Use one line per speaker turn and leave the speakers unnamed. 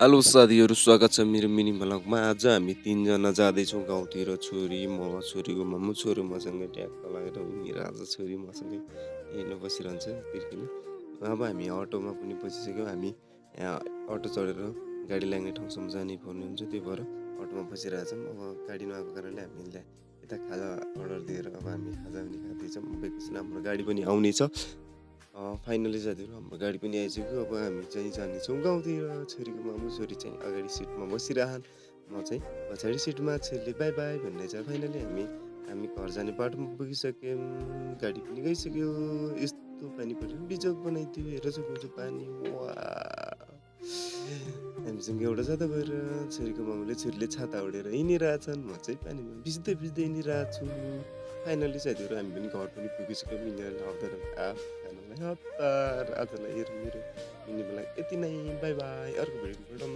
Hello साथीहरू, स्वागत छ मेरो मिनी भ्लगमा। आज हामी 3 जना जाँदैछौँ गाउँतिर। छोरी, म, छोरीको मामु, छोरी मसँगै ट्याक्क लागेर उनी राजा छोरी मसँगै हेर्न बसिरहन्छ तिर्खिनु। अब हामी अटोमा पनि बसिसक्यौँ। हामी यहाँ अटो चढेर गाडी लाग्ने ठाउँसम्म जानै पर्ने हुन्छ, त्यही भएर अटोमा बसिरहेछौँ। अब गाडी नआएको कारणले हामीले यता खाजा अर्डर दिएर अब हामी खाजा पनि खाँदैछौँ। एकैछिन हाम्रो गाडी पनि आउनेछ। फाइनली साथीहरू हाम्रो गाडी पनि आइसक्यो। अब हामी चाहिँ जानेछौँ गाउँतिर। छोरीको मामु, छोरी चाहिँ अगाडि सिटमा बसिरहन्, म चाहिँ पछाडि सिटमा। छोरीले बाई बाई भन्दैछ। फाइनली हामी घर जाने बाटोमा पुगिसक्यौँ। गाडी पनि गइसक्यो। यस्तो पानी पऱ्यो, बिजोग बनाइदियो। हेर सक्नुहुन्छ पानी, वाह। हामीसँग एउटा छाता भएर छोरीको मामुले छोरीले छाता ओढेर हिँडिरहेछन्, म चाहिँ पानीमा भिज्दै भिज्दै हिँडिरहेको छु। फाइनली साथीहरू हामी पनि घर पनि पुगिसक्यौँ। यिनीहरू लाउँदैन खानालाई हतार। आजलाई हेर मेरो मिनी भ्लग यति नै। By by. अर्को भिडियोमा